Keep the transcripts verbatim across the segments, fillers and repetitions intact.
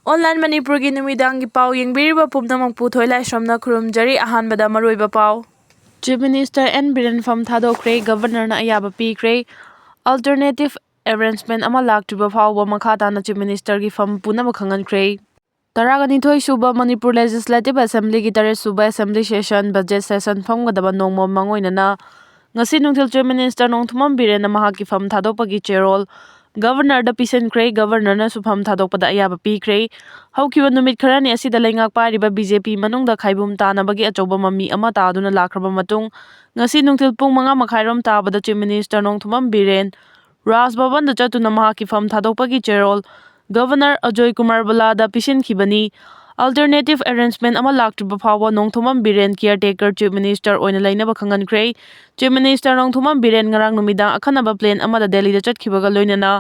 Online ꯃꯅꯤꯄꯨꯔꯒꯤ ꯅꯨꯃꯤꯗꯥꯡꯒꯤ ꯄꯥꯎ ꯌꯦꯡꯕꯤꯔꯤꯕ ꯄꯨꯝꯅꯃꯛꯄꯨ ꯊꯣꯏꯂꯥꯏꯁ꯭ꯔꯝꯅ ꯈꯨꯔꯨꯝꯖꯔꯤ꯫ ꯑꯍꯥꯟꯕꯗ ꯃꯔꯨꯑꯣꯏꯕ ꯄꯥꯎ꯫ Chief Minister N ꯕꯤꯔꯦꯟ ꯐꯝ ꯊꯥꯗꯣꯛꯈ꯭ꯔꯦ, Governorꯅ ꯑꯌꯥꯕ ꯄꯤꯈ꯭ꯔꯦ꯫ Alternative arrangement ꯑꯃ ꯂꯥꯛꯇ꯭ꯔꯤꯕ ꯐꯥꯎꯕ ꯃꯈꯥ ꯇꯥꯅ Chief Ministerꯒꯤ ꯐꯝ ꯄꯨꯅꯕ ꯈꯪꯍꯟꯈ꯭ꯔꯦ꯫ ꯇꯔꯥꯒ ꯅꯤꯊꯣꯏ ꯁꯨꯕ ꯃꯅꯤꯄꯨꯔ Legislative Assemblyꯒꯤ ꯇꯔꯦꯠ ꯁꯨꯕ Assembly Session, Budget Session ꯐꯝꯒꯗꯕ ꯅꯣꯡꯃ ꯃꯥꯡꯑꯣꯏꯅꯅ ꯉꯁꯤ ꯅꯨꯡꯊꯤꯜ Chief Minister ꯅꯣꯡꯊꯣꯝꯕꯝ ꯕꯤꯔꯦꯟꯅ ꯃꯍꯥꯛꯀꯤ ꯐꯝ ꯊꯥꯗꯣꯛꯄꯒꯤ ꯆꯦꯔꯣꯜ Governorꯗ ꯄꯤꯁꯤꯟꯈ꯭ꯔꯦ꯫ Governorꯅꯁꯨ ꯐꯝ ꯊꯥꯗꯣꯛꯄꯗ ꯑꯌꯥꯕ ꯄꯤꯈ꯭ꯔꯦ꯫ ꯍꯧꯈꯤꯕ ꯅꯨꯃꯤꯠ ꯈꯔꯅꯤ ꯑꯁꯤꯗ ꯂꯩꯉꯥꯛ ꯄꯥꯏꯔꯤꯕ BJP ꯃꯅꯨꯡꯗ ꯈꯥꯏꯕꯨꯝ ꯇꯥꯅꯕꯒꯤ ꯑꯆꯧꯕ ꯃꯃꯤ ꯑꯃ ꯇꯥꯗꯨꯅ ꯂꯥꯛꯈ꯭ꯔꯕ ꯃꯇꯨꯡ, ꯉꯁꯤ ꯅꯨꯡꯊꯤꯜ ꯄꯨꯡ ꯃꯉꯥ ꯃꯈꯥꯏꯔꯣꯝ ꯇꯥꯕꯗ Chief Minister ꯅꯣꯡꯊꯣꯝꯕꯝ ꯕꯤꯔꯦꯟ ꯔꯥꯖ ꯚꯕꯟꯗ ꯆꯠꯇꯨꯅ ꯃꯍꯥꯛꯀꯤ ꯐꯝ ꯊꯥꯗꯣꯛꯄꯒꯤ ꯆꯦꯔꯣꯜ Governor Ajoy Kumar ꯕꯂꯥꯗ ꯄꯤꯁꯤꯟꯈꯤꯕꯅꯤ꯫ Alternative arrangement ꯑꯃ ꯂꯥꯛꯇ꯭ꯔꯤꯕ ꯐꯥꯎꯕ Nongthombam Biren caretaker Chief Minister ꯑꯣꯏꯅ ꯂꯩꯅꯕ ꯈꯪꯍꯟꯈ꯭ꯔꯦ꯫ Chief Minister ꯅꯣꯡꯊꯣꯝꯕꯝ ꯕꯤꯔꯦꯟ ꯉꯔꯥꯡ ꯅꯨꯃꯤꯗꯥꯡ ꯑꯈꯟꯅꯕ plan ꯑꯃꯗ ꯗꯦꯜꯂꯤꯗ ꯆꯠꯈꯤꯕꯒ ꯂꯣꯏꯅꯅ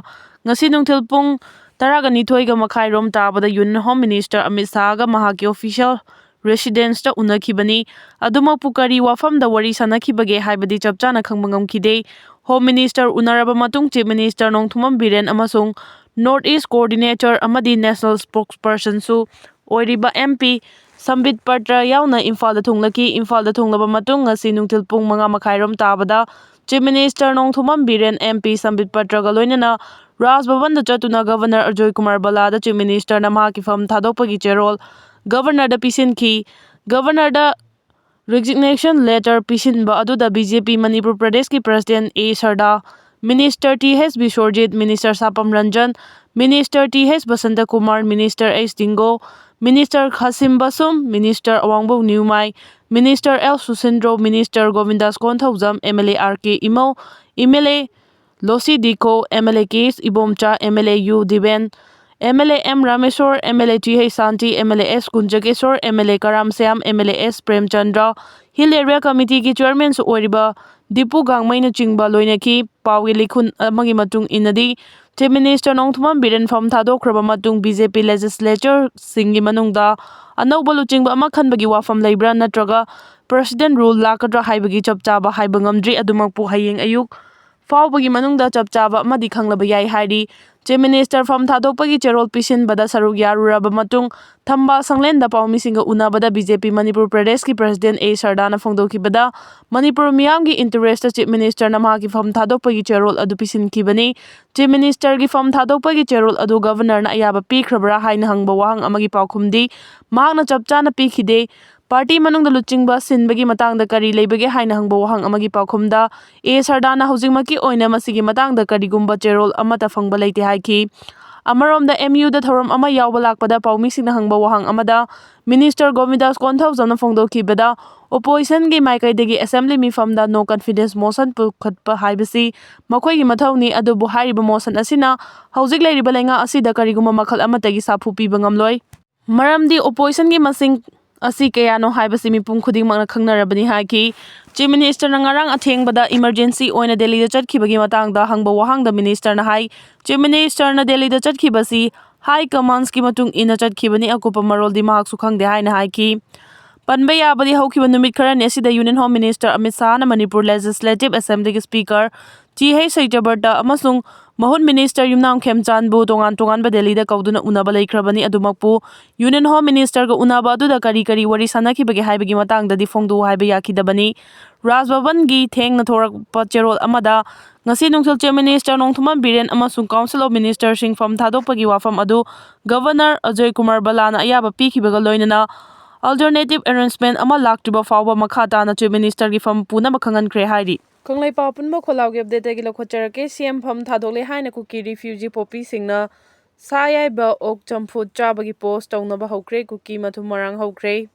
ꯉꯁꯤ ꯅꯨꯡꯊꯤꯜ ꯄꯨꯡ ꯇꯔꯥꯒ ꯅꯤꯊꯣꯏꯒ ꯃꯈꯥꯏꯔꯣꯝ ꯇꯥꯕꯗ Union Home Minister ꯑꯃꯤꯠ ꯁꯥꯍꯒ ꯃꯍꯥꯛꯀꯤ official residenceꯇ ꯎꯅꯈꯤꯕꯅꯤ꯫ ꯑꯗꯨꯃꯛꯄꯨ ꯀꯔꯤ ꯋꯥꯐꯝꯗ ꯋꯥꯔꯤ ꯁꯥꯟꯅꯈꯤꯕꯒꯦ ꯍꯥꯏꯕꯗꯤ ꯆꯞ ꯆꯥꯅ ꯈꯪꯕ ꯉꯝꯈꯤꯗꯦ꯫ Home Minister ꯎꯅꯔꯕ ꯃꯇꯨꯡ Chief Minister ꯅꯣꯡꯊꯣꯝꯕꯝ ꯕꯤꯔꯦꯟ ꯑꯃꯁꯨꯡ North East Coordinator ꯑꯃꯗꯤ National Spokespersonꯁꯨ ꯑꯣꯏꯔꯤꯕ MP ꯁꯝꯕꯤꯠ ꯄꯇ꯭ꯔ ꯌꯥꯎꯅ ꯏꯝꯐꯥꯜꯗ ꯊꯨꯡꯂꯈꯤ꯫ ꯏꯝꯐꯥꯜꯗ ꯊꯨꯡꯂꯕ ꯃꯇꯨꯡ ꯉꯁꯤ ꯅꯨꯡꯊꯤꯜ ꯄꯨꯡ ꯃꯉꯥ ꯃꯈꯥꯏꯔꯣꯝ ꯇꯥꯕꯗ Chief Minister Nongthombam Biren MP ꯁꯝꯕꯤꯠ ꯄꯇ꯭ꯔꯒ ꯂꯣꯏꯅꯅ ꯔꯥꯖ ꯚꯕꯟꯗ ꯆꯠꯇꯨꯅ Governor ꯑꯖꯣꯏ ꯀꯨꯃꯥꯔ ꯕꯂꯥꯗ Chief Ministerꯅ ꯃꯍꯥꯛꯀꯤ ꯐꯝ ꯊꯥꯗꯣꯛꯄꯒꯤ ꯆꯦꯔꯣꯜ Governorꯗ ꯄꯤꯁꯤꯟꯈꯤ꯫ Governorꯗ resignation letter ꯄꯤꯁꯤꯟꯕ ꯑꯗꯨꯗ BJP ꯃꯅꯤꯄꯨꯔ ꯄ꯭ꯔꯗꯦꯁꯀꯤ President A ꯁꯔꯗꯥ, Minister Th ꯕꯤꯁ꯭ꯋꯔꯖꯤꯠ, Minister ꯁꯥꯄꯝ Ranjan, Minister Th Basanta Kumar, Minister H ꯇꯤꯡꯒꯣ, Minister ꯈꯥꯁꯤꯝ ꯕꯁꯨꯝ, Minister ꯑꯋꯥꯡꯕꯧ ꯅ꯭ꯌꯨꯃꯥꯏ, Minister L ꯁꯨꯁꯤꯟꯗ꯭ꯔꯣ, Minister ꯒꯣꯕꯤꯟꯗꯥꯁ Konthoujam, MLA R K ꯏꯃꯧ, MLA ꯂꯣꯁꯤ ꯗꯤꯈꯣ, MLA K H Ibomcha, MLA U Diben, MLA M Rameshwor, MLA Th Shanti, MLA S ꯀꯨꯟꯖꯒꯦꯁꯣꯔ, MLA Karam Shyam, MLA S Premchandra, Hill Area Committeeꯒꯤ Chairmanꯁꯨ ꯑꯣꯏꯔꯤꯕ ꯗꯤꯄꯨ ꯒꯥꯡꯃꯩꯅꯆꯤꯡꯕ ꯂꯣꯏꯅꯈꯤ꯫ ꯄꯥꯎꯒꯤ ꯂꯤꯈꯨꯟ ꯑꯃꯒꯤ ꯃꯇꯨꯡ ꯏꯟꯅꯗꯤ, Chief Minister Nongthombam Biren ꯐꯝ ꯊꯥꯗꯣꯛꯈ꯭ꯔꯕ ꯃꯇꯨꯡ BJP legislatorꯁꯤꯡꯒꯤ ꯃꯅꯨꯡꯗ ꯑꯅꯧꯕ ꯂꯨꯆꯤꯡꯕ ꯑꯃ ꯈꯟꯕꯒꯤ ꯋꯥꯐꯝ ꯂꯩꯕ꯭ꯔꯥ ꯅꯠꯇ꯭ꯔꯒ President rule ꯂꯥꯛꯀꯗ꯭ꯔꯥ ꯍꯥꯏꯕꯒꯤ ꯆꯞ ꯆꯥꯕ ꯍꯥꯏꯕ ꯉꯝꯗ꯭ꯔꯤ꯫ ꯑꯗꯨꯃꯛꯄꯨ ꯍꯌꯦꯡ ꯑꯌꯨꯛ ꯐꯥꯎꯕꯒꯤ ꯃꯅꯨꯡꯗ ꯆꯞ ꯆꯥꯕ ꯑꯃꯗꯤ ꯈꯪꯂꯕ ꯌꯥꯏ ꯍꯥꯏꯔꯤ꯫ Chief Minister ꯐꯝ ꯊꯥꯗꯣꯛꯄꯒꯤ ꯆꯦꯔꯣꯜ ꯄꯤꯁꯤꯟꯕꯗ ꯁꯔꯨꯛ ꯌꯥꯔꯨꯔꯕ ꯃꯇꯨꯡ ꯊꯝꯕꯥꯜ ꯁꯪꯂꯦꯟꯗ ꯄꯥꯎꯃꯤꯁꯤꯡꯒ ꯎꯅꯕꯗ B J P ꯃꯅꯤꯄꯨꯔ ꯄ꯭ꯔꯗꯦꯁꯀꯤ President A ꯁꯔꯗꯥꯅ ꯐꯣꯡꯗꯣꯛꯈꯤꯕꯗ, ꯃꯅꯤꯄꯨꯔ ꯃꯤꯌꯥꯝꯒꯤ interest Chief Minister ꯅ ꯃꯍꯥꯛꯀꯤ ꯐꯝ ꯊꯥꯗꯣꯛꯄꯒꯤ ꯆꯦꯔꯣꯜ ꯑꯗꯨ ꯄꯤꯁꯤꯟꯈꯤꯕꯅꯤ꯫ Chief Minister ꯒꯤ ꯐꯝ ꯊꯥꯗꯣꯛꯄꯒꯤ ꯆꯦꯔꯣꯜ ꯑꯗꯨ Governor ꯅ ꯑꯌꯥꯕ ꯄꯤꯈ꯭ꯔꯕ꯭ꯔꯥ ꯍꯥꯏꯅ ꯍꯪꯕ ꯋꯥꯍꯪ ꯑꯃꯒꯤ ꯄꯥꯎꯈꯨꯝꯗꯤ ꯃꯍꯥꯛꯅ ꯆꯞ ꯆꯥꯅ ꯄꯤꯈꯤꯗꯦ꯫ Party ꯃꯅꯨꯡꯗ ꯂꯨꯆꯤꯡꯕ ꯁꯤꯟꯕꯒꯤ ꯃꯇꯥꯡꯗ ꯀꯔꯤ ꯂꯩꯕꯒꯦ ꯍꯥꯏꯅ ꯍꯪꯕ ꯋꯥꯍꯪ ꯑꯃꯒꯤ ꯄꯥꯎꯈꯨꯝꯗ, A ꯁꯔꯗꯥꯅ ꯍꯧꯖꯤꯛꯃꯛꯀꯤ ꯑꯣꯏꯅ ꯃꯁꯤꯒꯤ ꯃꯇꯥꯡꯗ ꯀꯔꯤꯒꯨꯝꯕ ꯆꯦꯔꯣꯜ ꯑꯃꯠꯇ ꯐꯪꯕ ꯂꯩꯇꯦ ꯍꯥꯏꯈꯤ꯫ ꯑꯃꯔꯣꯝꯗ, M U ꯗ ꯊꯧꯔꯝ ꯑꯃ ꯌꯥꯎꯕ ꯂꯥꯛꯄꯗ ꯄꯥꯎꯃꯤꯁꯤꯡꯅ ꯍꯪꯕ ꯋꯥꯍꯪ ꯑꯃꯗ Minister ꯒꯣꯕꯤꯟꯗꯥꯁ ꯀꯣꯟꯊꯧꯖꯝꯅ ꯐꯣꯡꯗꯣꯛꯈꯤꯕꯗ, Opposition ꯒꯤ ꯃꯥꯏꯀꯩꯗꯒꯤ Assembly ꯃꯤꯐꯝꯗ No Confidence Motion ꯄꯨꯈꯠꯄ ꯍꯥꯏꯕꯁꯤ ꯃꯈꯣꯏꯒꯤ ꯃꯊꯧꯅꯤ, ꯑꯗꯨꯕꯨ ꯍꯥꯏꯔꯤꯕ motion ꯑꯁꯤꯅ ꯍꯧꯖꯤꯛ ꯂꯩꯔꯤꯕ ꯂꯩꯉꯥꯛ ꯑꯁꯤꯗ ꯀꯔꯤꯒꯨꯝꯕ ꯃꯈꯜ ꯑꯃꯠꯇꯒꯤ ꯁꯥꯐꯨ ꯄꯤꯕ ꯉꯝꯂꯣꯏ꯫ ꯃꯔꯝꯗꯤ Opposition ꯒꯤ ꯃꯁꯤꯡ ꯑꯁꯤ ꯀꯌꯥꯅꯣ ꯍꯥꯏꯕꯁꯤ ꯃꯤꯄꯨꯝ ꯈꯨꯗꯤꯡꯃꯛꯅ ꯈꯪꯅꯔꯕꯅꯤ ꯍꯥꯏꯈꯤ꯫ Chief Minister ꯅ ꯉꯔꯥꯡ ꯑꯊꯦꯡꯕꯗ emergency ꯑꯣꯏꯅ ꯗꯦꯜꯂꯤꯗ ꯆꯠꯈꯤꯕꯒꯤ ꯃꯇꯥꯡꯗ ꯍꯪꯕ ꯋꯥꯍꯪꯗ Minister ꯅ ꯍꯥꯏ, Chief Minister ꯅ ꯗꯦꯜꯂꯤꯗ ꯆꯠꯈꯤꯕꯁꯤ high commands ꯀꯤ ꯃꯇꯨꯡ ꯏꯟꯅ ꯆꯠꯈꯤꯕꯅꯤ, ꯑꯀꯨꯞꯄ ꯃꯔꯣꯜꯗꯤ ꯃꯍꯥꯛꯁꯨ ꯈꯪꯗꯦ ꯍꯥꯏꯅ ꯍꯥꯏꯈꯤ꯫ ꯄꯟꯕ ꯌꯥꯕꯗꯤ, ꯍꯧꯈꯤꯕ ꯅꯨꯃꯤꯠ ꯈꯔꯅꯤ ꯑꯁꯤꯗ Union Home Minister Amit ꯁꯥꯍꯅ Manipur Legislative Assembly ꯒꯤ Speaker G H ꯁꯇ꯭ꯌꯕ꯭ꯔꯇ ꯑꯃꯁꯨꯡ ꯃꯍꯨꯠ Minister ꯌꯨꯝꯅꯥꯝ ꯈꯦꯝꯆꯥꯟꯕꯨ ꯇꯣꯉꯥꯟ ꯇꯣꯉꯥꯟꯕ ꯗꯦꯜꯂꯤꯗ ꯀꯧꯗꯨꯅ ꯎꯅꯕ ꯂꯩꯈ꯭ꯔꯕꯅꯤ꯫ ꯑꯗꯨꯃꯛꯄꯨ Union Home Minister ꯒ ꯎꯅꯕ ꯑꯗꯨꯗ ꯀꯔꯤ ꯀꯔꯤ ꯋꯥꯔꯤ ꯁꯥꯟꯅꯈꯤꯕꯒꯦ ꯍꯥꯏꯕꯒꯤ ꯃꯇꯥꯡꯗꯗꯤ ꯐꯣꯡꯗꯣꯛꯎ ꯍꯥꯏꯕ ꯌꯥꯈꯤꯗꯕꯅꯤ꯫ ꯔꯥꯖ ꯚꯕꯟꯒꯤ ꯊꯦꯡꯅ ꯊꯣꯔꯛꯄ ꯆꯦꯔꯣꯜ ꯑꯃꯗ ꯉꯁꯤ ꯅꯨꯡꯊꯤꯜ Chief Minister ꯅꯣꯡꯊꯣꯝꯕꯝ ꯕꯤꯔꯦꯟ ꯑꯃꯁꯨꯡ Council of Minister ꯁꯤꯡ ꯐꯝ ꯊꯥꯗꯣꯛꯄꯒꯤ ꯋꯥꯐꯝ ꯑꯗꯨ Governor ꯑꯖꯣꯏ ꯀꯨꯃꯥꯔ ꯕꯂꯥꯅ ꯑꯌꯥꯕ ꯄꯤꯈꯤꯕꯒ ꯂꯣꯏꯅꯅ alternative arrangement ꯑꯃ ꯂꯥꯛꯇ꯭ꯔꯤꯕ ꯐꯥꯎꯕ ꯃꯈꯥ ꯇꯥꯅ Chief Minister ꯒꯤ ꯐꯝ ꯄꯨꯅꯕ ꯈꯪꯍꯟꯈ꯭ꯔꯦ ꯍꯥꯏꯔꯤ꯫ ꯀꯪꯂꯩꯄꯥꯛ ꯑꯄꯨꯟꯕ ꯈꯣꯜꯂꯥꯎꯒꯤ update ꯇꯒꯤ ꯂꯧꯈꯠꯆꯔꯛꯀꯦ꯫ C M ꯐꯝ ꯊꯥꯗꯣꯛꯂꯦ ꯍꯥꯏꯅ ꯀꯨꯀꯤ refugee ꯄꯣꯄꯤꯁꯤꯡꯅ ꯁꯥ ꯑꯌꯥꯏꯕ, ꯑꯣꯛ ꯆꯝꯐꯨꯠ ꯆꯥꯕꯒꯤ post ꯇꯧꯅꯕ ꯍꯧꯈ꯭ꯔꯦ꯫ ꯀꯨꯀꯤ ꯃꯊꯨꯝ ꯃꯔꯥꯡ ꯍꯧꯈ꯭ꯔꯦ꯫